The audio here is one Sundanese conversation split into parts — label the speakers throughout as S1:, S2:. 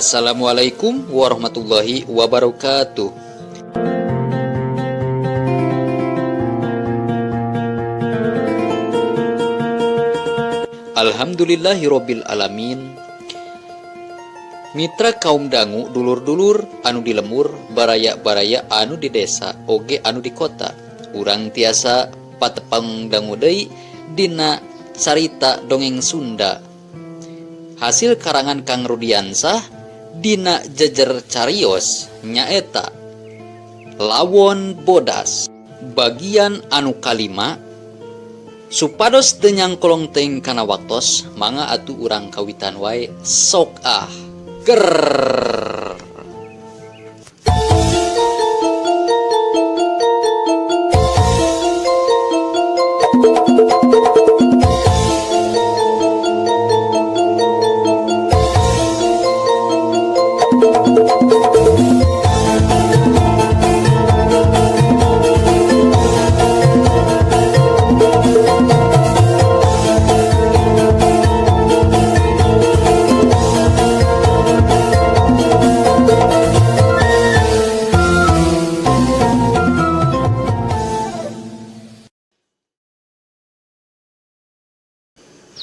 S1: Assalamualaikum warahmatullahi wabarakatuh. Alhamdulillahirabbil alamin. Mitra kaum dangu dulur-dulur anu di lembur baraya-baraya anu di desa oge anu di kota urang tiasa patepang dangu deui dina carita dongeng Sunda hasil karangan Kang Rudiansah dina jejer carios nyaeta Lawon Bodas bagian anu kalima supados teu nyangkolong teuing kana waktos mangga atuh urang kawitan wae sok ah gerrrr.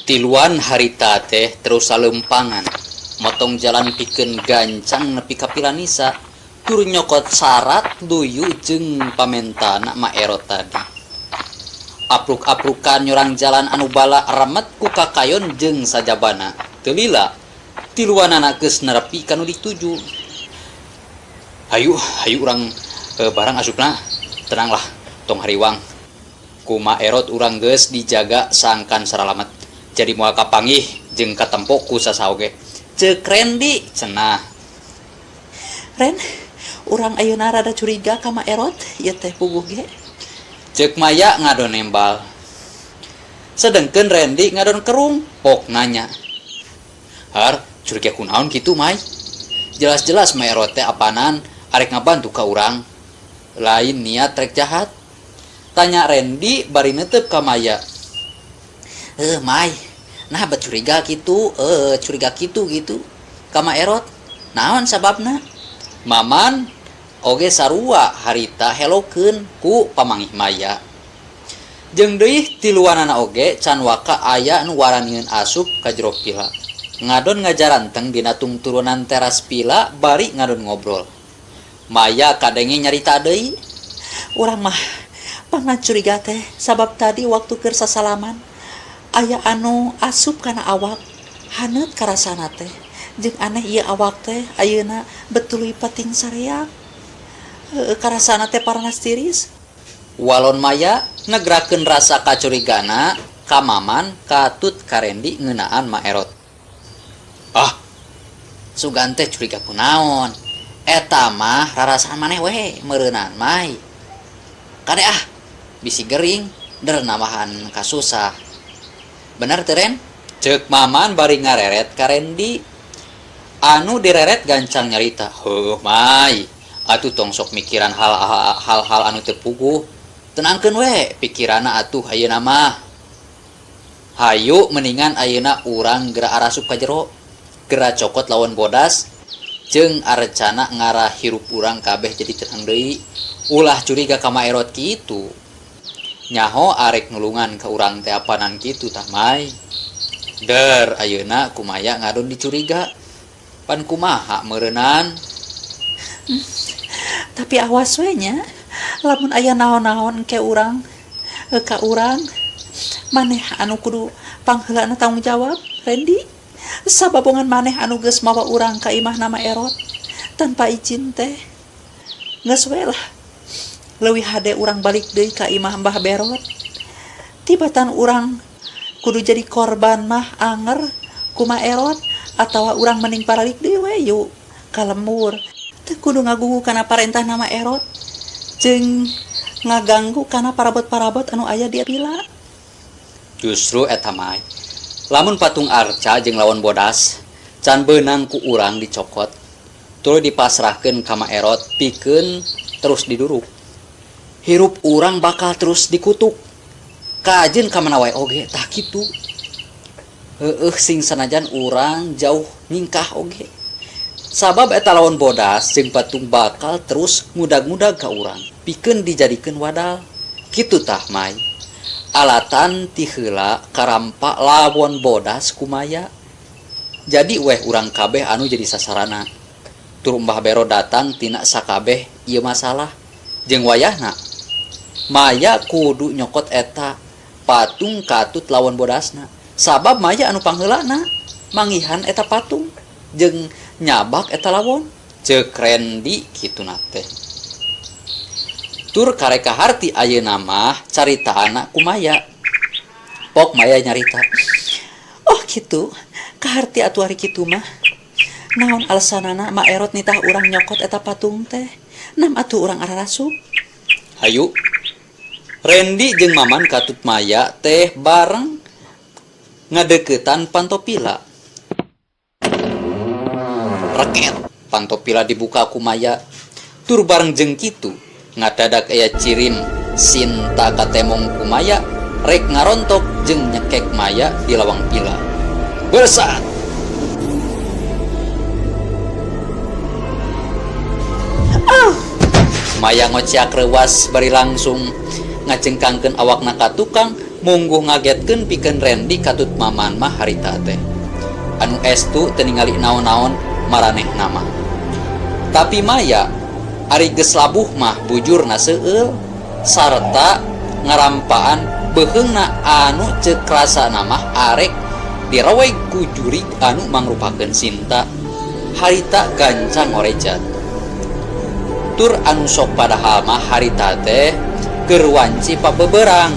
S1: Tiluan harita teh terus salempangan motong jalan pikeun gancang nepi ka pilanisa tur nyokot sarat luyu jeung pamentana Ma Erot tadi. Apruk-aprukan nyorang jalan anu bala remet ku kakayon jeung sajabana. Teu lila, tiluanana geus nerepi ka nu dituju. Hayu, hayu urang barang asupna, tenanglah tong hariwang. Ku Ma Erot urang geus dijaga sangkan saralamet, jadi moal kapanggih jeung katempo ku sasaha oge. Ceuk Rendi cenah.
S2: Ren, urang ayeuna rada curiga ka Ma Erot, ieu teh puguh ge.
S1: Ceuk Maya ngadon nembal. Sedengkeun Rendi ngadon kerung, pok nanya. Har, curiga kunaon kitu Mai? Jelas-jelas Ma Erot teh apanan arek ngabantu ka urang. Lain niat rek jahat. Tanya Rendi bari netep ka Maya.
S2: Heuh Mai, nah bet curiga kitu, curiga kitu gitu ka Ma Erot. Naon sababna?
S1: Maman oge sarua harita helokeun ku pamanggih Maya. Jeung deui tiluanana oge can waka aya nu waranieun asup ka jero pila. Ngadon ngajaranteng dina tungturunan teras pila bari ngadon ngobrol. Maya kadenge nyarita deui.
S2: Urang mah pangna curiga teh sabab tadi waktu keur sasalaman aya anu asup kana awak haneut karasana teh jeung aneh ieu awak teh ayeuna betuluy pating sareak. Heueuh karasana teh paranas tiris.
S1: Walon Maya negrakeun rasa kacurigana ka Maman katut ka Rendi ngeunaan Ma Erot. Ah, sugan teh curiga kunaon? Eta mah rarasaan maneh we meureunan Mai. Kade ah, bisi gering der nambahan kasusah. Bener teu Ren? Ceuk Maman bari ngareret ka Rendi. Anu direret gancang nyarita, heuh Mai, atuh tong sok mikiran hal-hal anu teu puguh. Tenangkeun we pikiranna atuh ayeuna mah. Hayu mendingan ayeuna urang geura arasup ka jero, geura cokot lawan bodas jeung arecana ngarah hirup urang kabeh jadi tenang deui. Ulah curiga ka Ma Erot kitu. Nyaho arek nulungan ka urang teh apanan kitu tah Mai. Der ayeuna kumaya ngadon dicuriga. Pan kumaha meureunan.
S2: Tapi awas we nya, lamun aya naon-naon ke urang ka urang maneh anu kudu pangheulana tanggung jawab, Rendi. Sababongan maneh anu geus mawa urang ka imahna Ma Erot tanpa izin teh. Geus we lah, leuwih hade urang balik deui ka imah Mbah Berot. Tibatan urang kudu jadi korban mah anger ku Ma Erot atawa urang mending paralik deui we yuk ka lembur. Teu kudu ngagugu kana parentahna Ma Erot jeung ngaganggu kana parabot-parabot anu aya di pila.
S1: Justru eta mah lamun patung arca jeung lawan bodas can beunang ku urang dicokot tuluy dipasrahkeun ka Ma Erot pikeun terus diduruk. Hirup urang bakal terus dikutuk. Kajeun ka mana wae oge tah kitu. Heueuh sing sanajan urang jauh nyingkah oge. Sabab eta lawon bodas jeung patung bakal terus ngudag-ngudag ka urang pikeun dijadikeun wadal. Kitu tah Mai. Alatan ti heula karampa lawon bodas ku Maya. Jadi weh urang kabeh anu jadi sasarana. Tur Mbah Bero datang tina sakabeh ieu masalah. Jeung wayahna Maya kudu nyokot eta patung katut lawon bodasna. Sabab Maya anu pangheulana manggihan eta patung jeung nyabak eta lawon. Ceuk Rendi kituna teh. Tur karek kaharti ayeuna mah caritaanna ku Maya. Pok Maya nyarita.
S2: Oh kitu, kaharti atuh ari kitu mah. Naon alesanana Ma Erot nitah urang nyokot eta patung teh. Nam atuh urang ararasup.
S1: Hayu. Rendi jeung Maman katut Maya teh bareng ngadeuketan panto pila. Reket panto pila dibuka ku Maya. Tur bareng jeung kitu ngadadak aya cirim Sinta katemong ku Maya rek ngarontok jeung nyekek Maya di lawang pila. Bersat! Maya ngociak reuwas bari langsung ngacengkangkeun awakna ka tukang mungguh ngagetkeun pikeun Rendi katut Maman mah harita teh. Anu estu teu ningali naon-naon maranehna mah. Tapi Maya ari geus labuh mah bujurna seueul sarta ngarampaan beuheungna anu ceuk rasana mah arek diroweg ku jurig anu mangrupakeun Sinta. Harita gancang ngorejat. Tur anu sok padahal mah harita teh keur wanci pabeberang.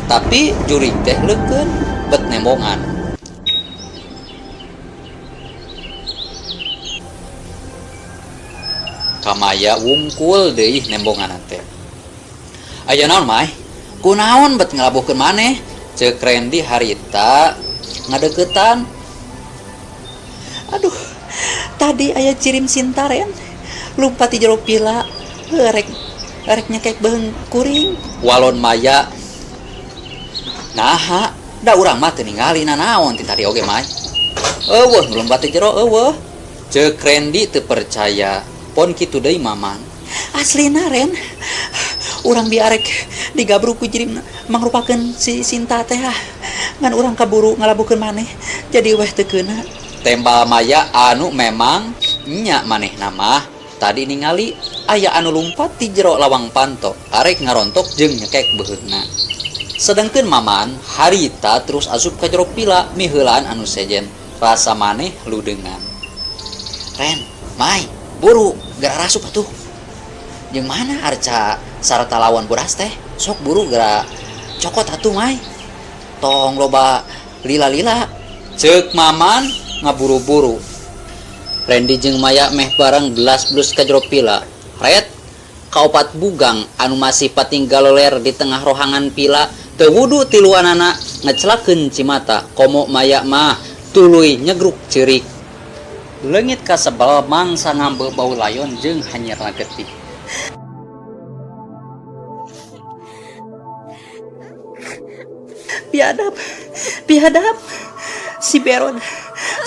S1: Tapi jurig teh leukeun bet nembongan. Ka Maya wungkul deui nembonganna teh. Aya naon Mai? Kunaon bet ngalabuhkeun maneh? Ceuk Rendi harita ngadeuketan.
S2: Aduh, tadi aya cirim Sinta Ren lumpat ti jero pila heuh rek rek nyekek beuheung kuring.
S1: Walon Maya. Naha, da urang mah teu ningali nanaon ti tadi oge Mai. Eueuh nu lumpat ti jero eueuh. Ceuk Rendi teu percaya. Pon kitu deui Maman.
S2: Aslina Ren, urang biarek digabruk ku jirim mangrupakeun si Sinta teh ah. Ngan urang kaburu ngalabuhkeun maneh jadi weh teu keuna.
S1: Tembal Maya anu memang nya manehna mah tadi ningali aya anu lumpat ti jero lawang panto arek ngarontok jeung nyekek beuheungna. Sedengkeun Maman harita terus asup ka jero pila miheulaan anu sejen rasa maneh ludeungan. Ren, Mai, buru geura rasup atuh. Jeung mana arca sarta lawan bodas teh? Sok buru geura cokot atuh Mai. Tong loba lila-lila. Ceuk Maman ngaburu-buru. Rendi jeung Maya meh bareng belas-belus ka jero pila. Ret, kaopat bugang anu masih pating galoler di tengah rohangan pila teu wudu tiluanana ngecelakeun cimata komo Maya mah tuluy nyegruk ceurik. Leungit kasebel mangsa ngambeu bau layon jeung hanyirna getih.
S2: Biadab, biadab. Si Beron,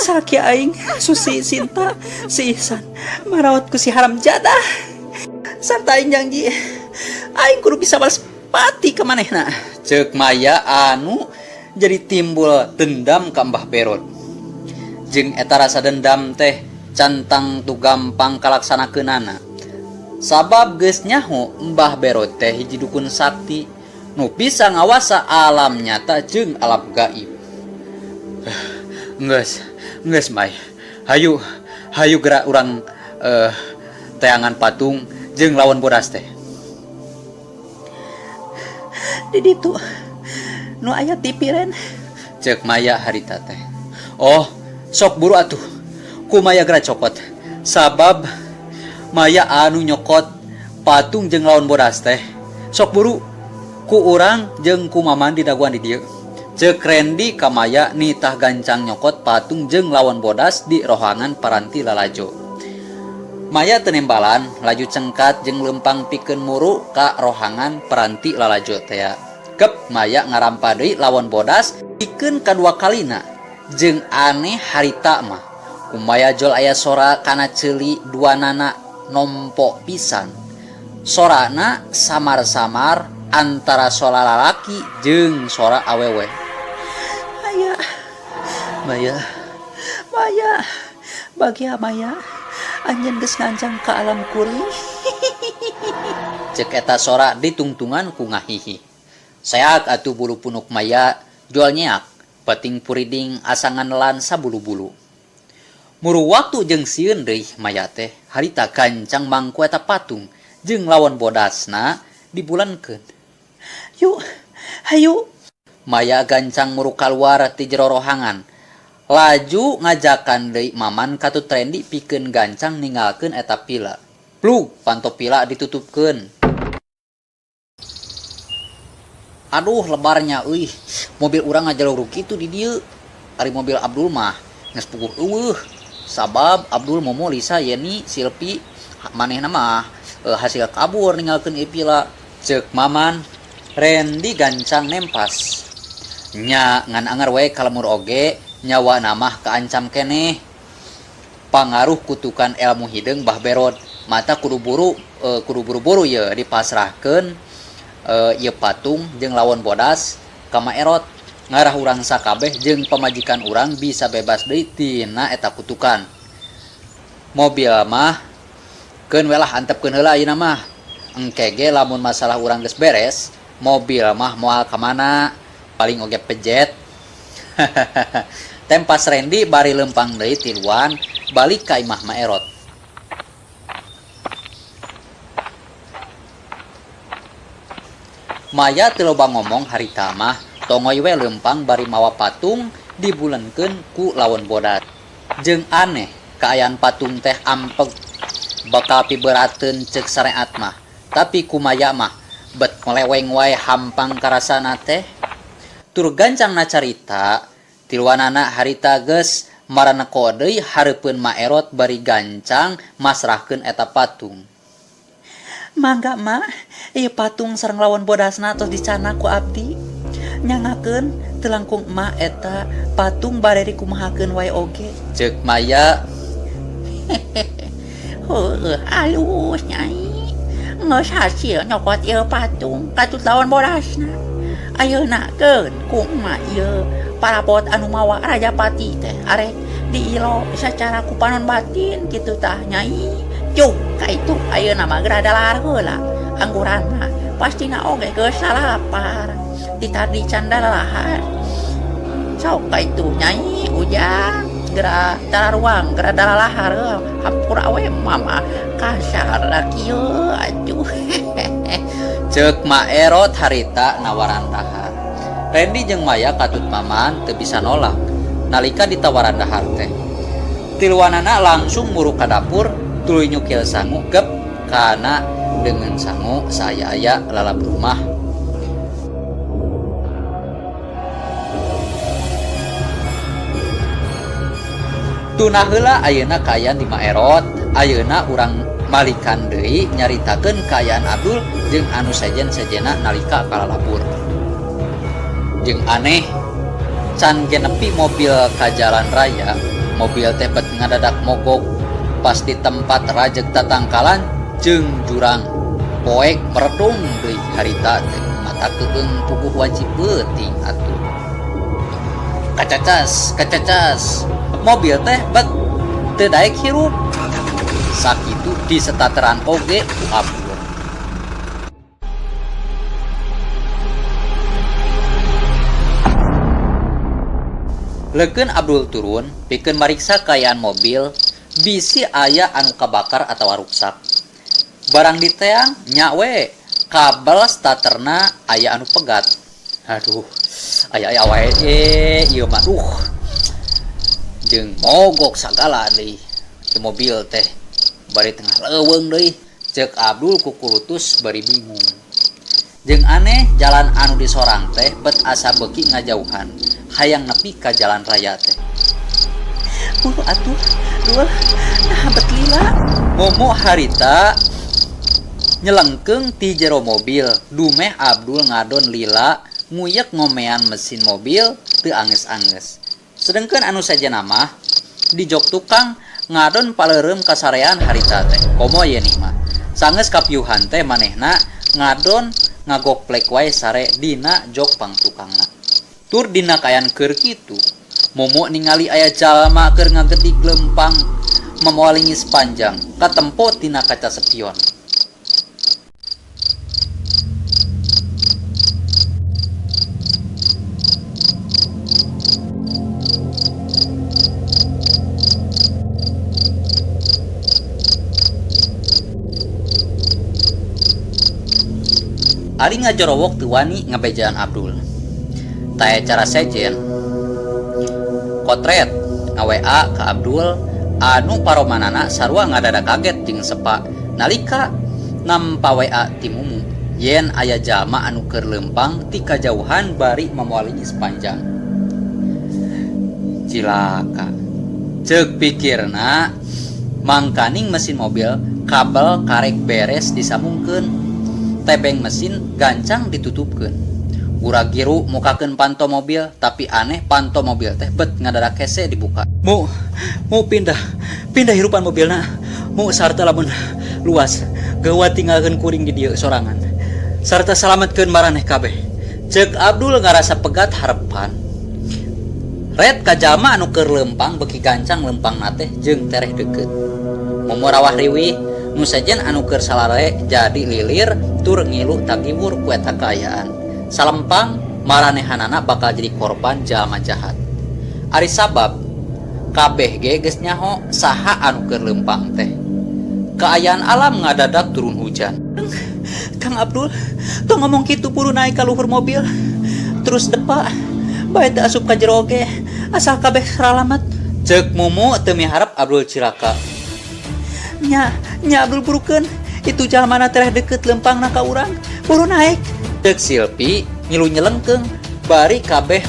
S2: salaki aing, Susi, Sinta, si Ihsan, marawat ku si haram jadah. Sarta aing janji, aing kudu bisa balas pati ka manehna.
S1: Ceuk Maya anu jadi timbul dendam ka Mbah Berod. Jeung eta rasa dendam teh can tangtu gampang kalaksanakeunana. Sabab geus nyaho Mbah Berod teh hiji dukun sakti nu bisa ngawasa alam nyata jeung alam gaib. Geus, geus Mai. Hayu, hayu geura urang teangan patung jeung lawan bodas teh.
S2: Di ditu nu aya TV Ren.
S1: Ceuk Maya harita teh. Oh, sok buru atuh. Ku Maya geura cokot. Sabab Maya anu nyokot patung jeung lawan bodas teh. Sok buru ku urang jeung ku Maman didaguan di dieu. Ceuk Rendi ka Maya nitah gancang nyokot patung jeung lawan bodas di rohangan paranti lalajo. Maya teu nembalan laju cengkat jeung leumpang pikeun muru ka rohangan paranti lalajo tea. Kep Maya ngarampa deui lawan bodas pikeun kadua kalina jeung aneh harita mah. Ku Maya jol aya sora kana ceuli duanana nompo pisan. Sorana samar-samar antara sora lalaki jeung sora awewe.
S2: Maya, Maya, Maya, bagya Maya, anjeun geus ngancang ka alam kuring.
S1: Cek eta sora ditungtungan ku ngahihi. Seak atuh bulu punuk Maya jual nyeak, peting puriding asa nganelan sabulu-bulu. Muru waktu jeung sieun deui Maya teh harita gancang mangku eta patung jeung lawon bodasna dibulankeun.
S2: Yuk, hayu.
S1: Maya gancang muru kaluar ti jero rohangan. Laju ngajakan deui Maman katut Rendi pikeun gancang ninggalkeun eta pila. Plug panto pila ditutupkeun. Aduh lebarnya euy, mobil urang ngajaluruk kitu di dieu. Ari mobil Abdul mah geus puguh eueuh. Sabab Abdul Momo Lisa Yeni Silpi manehna mah hasil kabur ninggalkeun ieu pila. Ceuk Maman, Rendi gancang nempas. Nya ngan anger we ka lemur oge nyawana mah kaancam keneh. Pangaruh kutukan elmu hideung Bah Berod. Mata kudu buru kudu buru-buru ye dipasrahkeun ieu patung jeung lawon bodas ka Ma Erot. Ngarah urang sakabeh jeung pamajikan urang bisa bebas deui tina eta kutukan. Mobil mah keun we lah antepkeun heula ayeuna mah. Engke ge lamun masalah urang geus beres, mobil mah moal ka mana, paling oge pejet. Tempas Rendi bari leumpang deui tiluan balik ka imah Ma Erot. Maya teu loba ngomong harita mah tongoy we leumpang bari mawa patung dibulenkeun ku lawon bodas. Jeung aneh kaayaan patung teh ampeg bakal piberateun ceuk sareat mah. Tapi ku Maya mah bet ngeleweng wae hampang karasana teh. Tur gancangna carita, tiluanana harita geus maraneko deui hareupeun Ma Erot bari gancang masrahkeun eta patung.
S2: Mangga Ma, ieu patung sareng lawon bodasna tos dicanak ku abdi. Nyangakeun teu langkung emak eta patung bade dikumahakeun wae oge.
S1: Ceuk Maya.
S2: Heueuh alus nyai. Geus hasil nyokot ieu patung katut lawan bodasna. Ayeuna keun ku emak ieu parabot anu mawa Rajapati teh arek diilo sacara ku panon batin kitu tah nyai. Cuk ka itu ayeuna mah geura dalahar heula angguranna pastina oge geus salapar. Ti tadi can dalahar. Sok ka itu nyai ujang geura tararuang geura dalalahar hampura we mama kasar kieu atuh.
S1: Ceuk Ma Erot harita nawaran dahar. Rendi jeung Maya katut Maman teu bisa nolak nalika ditawaran dahar teh. Tiluanana langsung muru ka dapur tuluy nyukil sangu gep kana deungeun sangu saaya-aya lalap rumah. Tunah heula ayeuna kaayaan di Ma Erot, ayeuna urang malikan deui nyaritakeun kaayaan Abdul jeung anu sejen-sejenna nalika kalalapur. Jeung aneh, can ge nepi mobil ka jalan raya, mobil teh bet ngadadak mogok pas di tempat rajeg tatangkalan jeung jurang. Poek meredung deui harita teh, mata keueung puguh wajib peuting atuh. Kacacas, kacacas, mobil teh bet teu daek hirup. Sakitu disetateran oge ku Abdul. Leukeun Abdul turun pikeun mariksa kaayaan mobil bisi aya anu kabakar atawa ruksak. Barang diteang nya we kabel staterna aya anu pegat. Aduh, aya-aya wae ieu mah duh. Jeung mogok sagala deui di mobil teh bari tengah leuweung deui. Ceuk Abdul kukulutus bari bingung. Jeung aneh jalan anu disorang teh bet asa beuki ngajauhan hayang nepi ka jalan raya teh.
S2: Buru atuh, dul, nah bet lila.
S1: Momo harita nyelengkeung ti jero mobil, dumeh Abdul ngadon lila nguyek ngomean mesin mobil teu angeus-angeus. Sedengkeun anu sejenna mah Di jok tukang ngadon paleureum kasarean harita teh. Komo Yeni mah. Sanggeus kapiuhan teh manehna ngadon ngagoplek wae sare dina jok pangtukangna. Tur dina kaayaan keur kitu, Mumu ningali aya jalma keur ngagedig leumpang mamoa lingis panjang katempo tina kaca sepion. Ari ngajorowok teu wani ngabejaan Abdul. Taya cara sejen. Kotret nga-WA ka Abdul anu paromanana sarua ngadadak kaget jeung sepa nalika nampa WA ti Mumu yen aya jalma anu keur leumpang ti kajauhan bari mamoa lingis panjang. Cilaka. Ceuk pikirna mangkaning mesin mobil kabel karek beres disambungkeun, tebeng mesin gancang ditutupkeun. Gura-giru mukakeun panto mobil, tapi aneh panto mobil teh bet ngadadak hese dibuka. Mu, mu pindah, pindah hirupan mobilna, mu sarta lamun luas, geuwat tinggalkeun kuring di dieu sorangan. Sarta salametkeun maraneh kabeh. Ceuk Abdul ngarasa pegat harepan. Red ka jalma anu keur leumpang beuki gancang leumpangna teh jeung tereh deukeut. Momo rawah riwih, nu sejen anu keur salare jadi lilir tur ngilu tagiwur ku eta kaayaan. Salempang, maranehanana bakal jadi korban jalma jahat. Ari sabab, kabeh ge geus nyaho saha anu keur leumpang teh. Kaayaan alam ngadadak turun hujan. Kang Abdul, tong ngomong kitu buru naik ka luhur mobil. Terus depa, bae teu asup ka jero oge, asal kabeh saralamat. Ceuk Mumu teu miharep Abdul cilaka. Nya, nya Abdul burukeun, itu jalmana tereh deukeut leumpangna ka urang, buru naek. Ceuk Silpi ngilu nyelengkeung, bari kabeh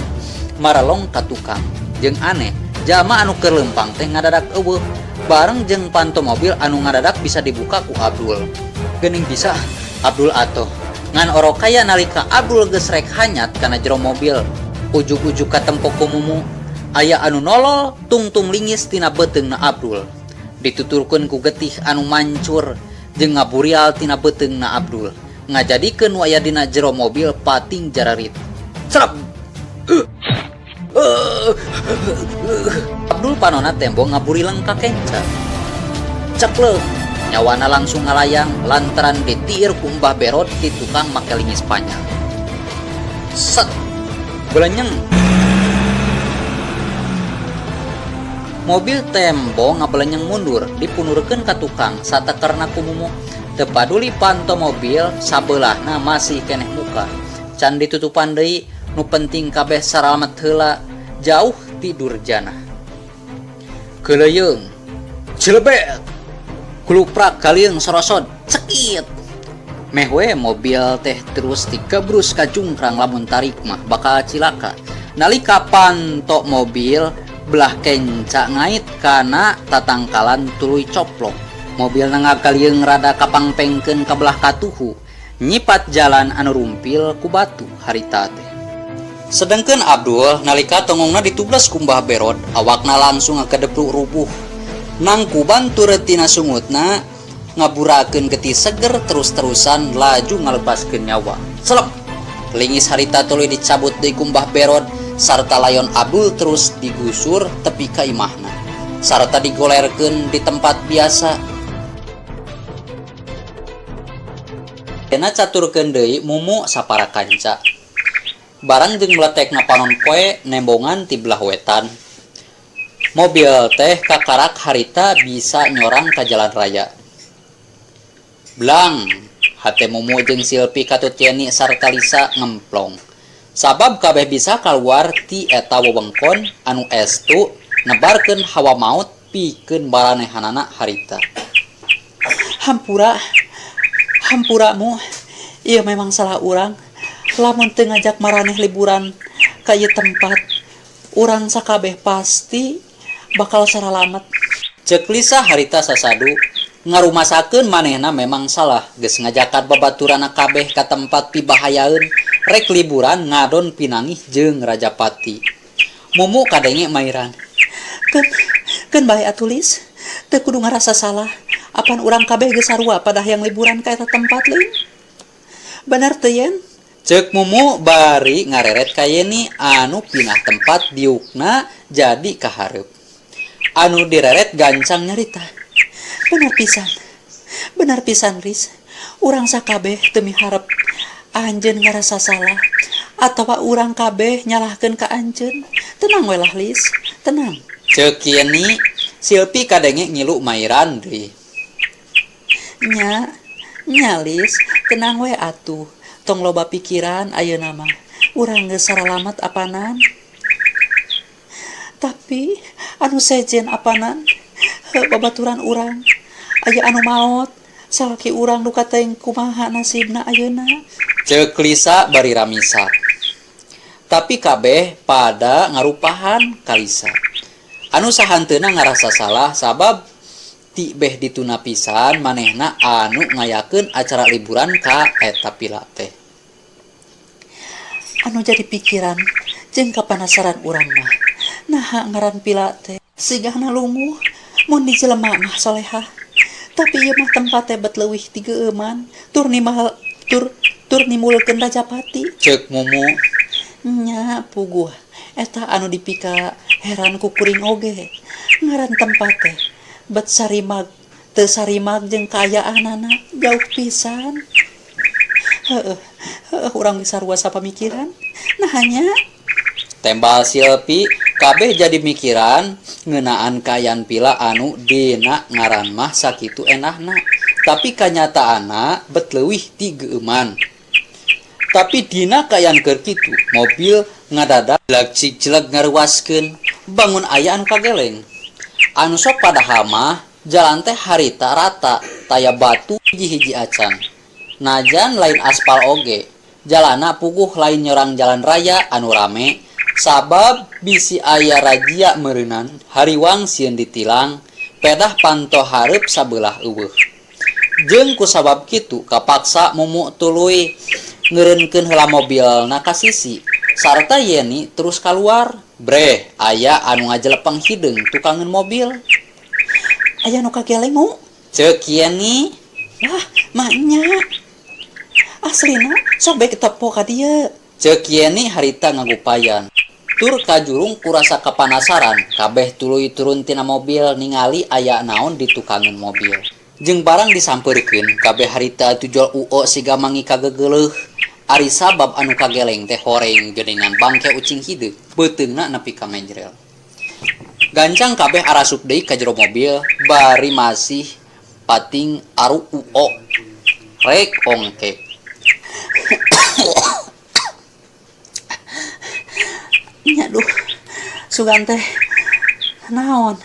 S1: marelong ka tukang. Jeung aneh, jalma anu keur leumpang teh ngadadak eueuh, bareng jeung panto mobil anu ngadadak bisa dibuka ku Abdul. Geuning bisa, Abdul atoh. Ngan orokaya nalika Abdul geus rek hanyat kana jero mobil, ujug-ujug katempo ku Mumu, aya anu nolol tungtung lingis tina beuteungna Abdul. Dituturkeun ku getih anu mancur jeung ngaburial tina beuteungna Abdul, ngajadikeun nu aya dina jero mobil pating jararit. Cerep! Abdul panona tembong ngaburileng ka kenca. Ceklek! Nyawana langsung ngalayang lantaran ditiir ku Mbah Berod ti tukang make lingis panjang. Set! Belenyeng! Mobil tembong ngabelenyeng mundur dipunurkeun ka tukang satekerna ku Mumu. Teu paduli panto mobil sabeulahna masih keneh muka. Can ditutupan deui, nu penting kabeh saralamet heula jauh ti durjana. Keuleuyeung. Cilebet! Kuluprak kalieung sorosod. Cekit! Meh we mobil teh terus dikebrus ka jungkrang lamun tarik mah bakal cilaka. Nalika panto mobil belah kenca ngait kana tatangkalan tuluy coplok. Mobilna ngakalieung rada kapangpengkeun ka belah katuhu, nyipat jalan anu rumpil ku batu harita teh. Sedengkeun Abdul nalika tongongna ditublas ku Mbah Berod, awakna langsung ngakedepluk rubuh. Nangkuban turut tina sungutna ngaburakeun getih seger terus-terusan laju ngalepaskeun nyawa. Selep! Lingis harita tuluy dicabut deui ku Mbah Berod sarta layon Abdul terus digusur tepi ka imahna sarta digolerkeun di tempat biasa. Kena caturkeun deui Mumu sapara kanca. Barang jeung meletekna panon poe nembongan ti belah wetan. Mobil teh kakarak harita bisa nyorang ka jalan raya. Blang! Hate Mumu jeung Silpi katut Yeni sarta Lisa ngemplong. Sabab kabeh bisa kaluar ti eta wewengkon anu estu nebarkeun hawa maut pikeun baranehanana harita. Hampura, hampura Mu, ieu memang salah urang lamun teu ngajak maraneh liburan ka ieu tempat. Urang sakabeh pasti bakal saralamet. Ceuk Lisa harita sasadu, ngarumasakeun manehna memang salah geus ngajakan babaturanna kabeh ka tempat pibahayaeun rek liburan ngadon pinangih jeung Rajapati. Mumu kadenge mairan. Keun,
S2: Keun bae atuh Lis, teu kudu ngarasa salah, apan urang kabeh geus sarua pada hayang liburan ka eta tempat lin. Bener teu Yen?
S1: Ceuk Mumu bari ngareret ka Yeni anu pinah tempat diukna jadi ka hareup. Anu direret gancang nyarita.
S2: Bener pisan. Bener pisan Lis, urang sakabeh teu miharep anjeun ngarasa salah atawa urang kabeh nyalahkeun ka anjeun. Tenang we lah Lis, tenang.
S1: Ceuk Yeni, Silpi kadenge ngilu mairan deui.
S2: Nya, nya Lis, tenang we atuh. Tong loba pikiran ayeuna mah. Urang geus saralamat apanan. Tapi anu sejen apanan heuh babaturan urang aya anu maot salaki urang duka teuing kumaha nasibna ayeuna.
S1: Ceuk Lisa bari ramisa. Tapi kabeh pada ngarupahan ka Lisa. Anu sahanteuna ngarasa salah sabab ti beh dituna pisan manehna anu ngayakeun acara liburan ka eta pila teh.
S2: Anu jadi pikiran jeung kapanasaran urang mah naha ngaran pila teh sigana lunguh mun di jelema mah solehah tapi ieu mah tempat teh bet leuwih ti geueuman tur nimal tur tur nimbulkeun rajapati.
S1: Ceuk Mumu.
S2: Nya puguh eta anu dipika heran ku kuring oge ngaran tempat teh bet sarimag teu sarimag jeung kaayaanana jauh pisan. Heueuh heueuh urang geus sarua sapamikiran naha nya.
S1: Tembal Silpi kabeh jadi mikiran ngeunaan kaayaan pila anu dina ngaran mah sakitu endahna tapi kanyataanna bet leuwih ti geueuman. Tapi dina kaayaan keur kitu mobil ngadadak jleg ngaruaskeun bangun aya anu kageleng. Anu sok padahal mah jalan teh harita rata taya batu hiji-hiji acan. Najan lain aspal oge jalanna puguh lain nyorang jalan raya anu rame sabab bisi aya rajia meureunan hariwang sieun ditilang pedah panto hareup sabelah eueuh. Jeung kusabab kitu kapaksa Mumu tuluy ngeureunkeun heula mobilna ka sisi sarta Yeni terus kaluar breh aya anu ngajelepeng hideung tukangeun mobil.
S2: Aya nu kageleng Mu?
S1: Ceuk Yeni.
S2: Wah, maknya. Aslina sok bae tepo ka dieu.
S1: Ceuk Yeni harita ngagupayan. Tur kajurung kurasa kapanasaran kabeh tuluy turun tina mobil ningali aya naon di tukangeun mobil. Jeung barang disampeurkeun kabeh harita tujol uo siga mangi kagegeuleuh. Ari sabab anu kageleng teh horeng geuningan bangke ucing hideung beuteungna nepi ka menjrel. Gancang kabeh arasup deui ka jero mobil bari masih pating aru uo rek ongkek.
S2: Nya duh sugan teh naon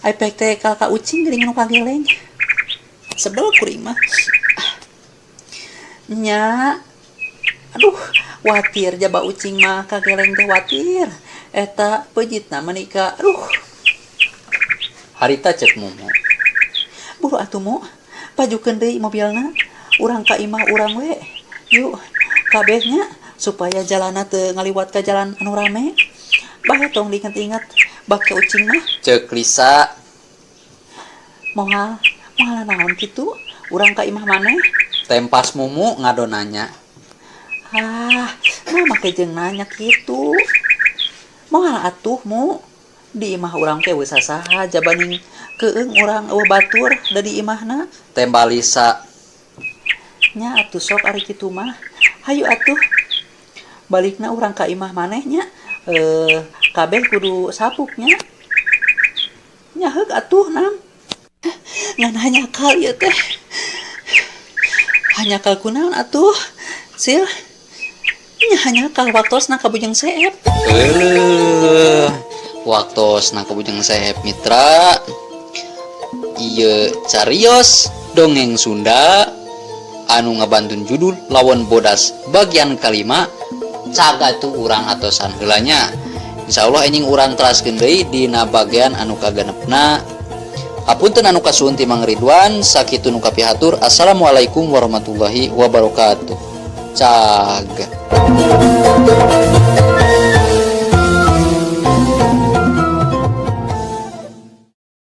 S2: ai pek teh ka ucing geuning nu kageleng. Sebel kuring mah. Nya aduh watir jaba ucing mah kageleng teh watir eta peujitna meuni ka aduh.
S1: Harita ceuk Mumu.
S2: Buru atuh Mu pajukeun deui mobilna urang ka imah urang we yuk kabeh nya supaya jalanna teu ngaliwat ka jalan anu rame. Bae tong diinget-inget bake ucing mah.
S1: Ceuk Lisa.
S2: Moal moal naon kitu urang ka imah maneh.
S1: Tempas Mumu ngadonanya.
S2: Ah, nah make jeung nanya kitu. Moal atuh Mu. Di imah urang teh eueuh sasaha jabaning keung urang eueuh batur da di imahna.
S1: Tembal Lisa.
S2: Nya atuh sok ari kitu mah. Hayu atuh. Balikna urang ka imah maneh nya. Kabeh kudu sapuk nya. Nya heuk atuh nam. Ngan hanyakal ieu teh. Hanyakal kunaon atuh? Sil. Nya hanyakal waktosna ka Bujang Seep.
S1: Euleuh, waktosna ka Bujang Seep mitra. Ieu carios dongeng Sunda anu ngabantun judul Lawon Bodas bagian kalima caga tuh urang atosan heula nya. Insyaallah enjing urang teraskeun deui dina bagian anu kagenepna. Hapunten anu kasuhun ti Mang Ridwan, sakitu nu kapihatur. Assalamualaikum warahmatullahi wabarakatuh. Cag.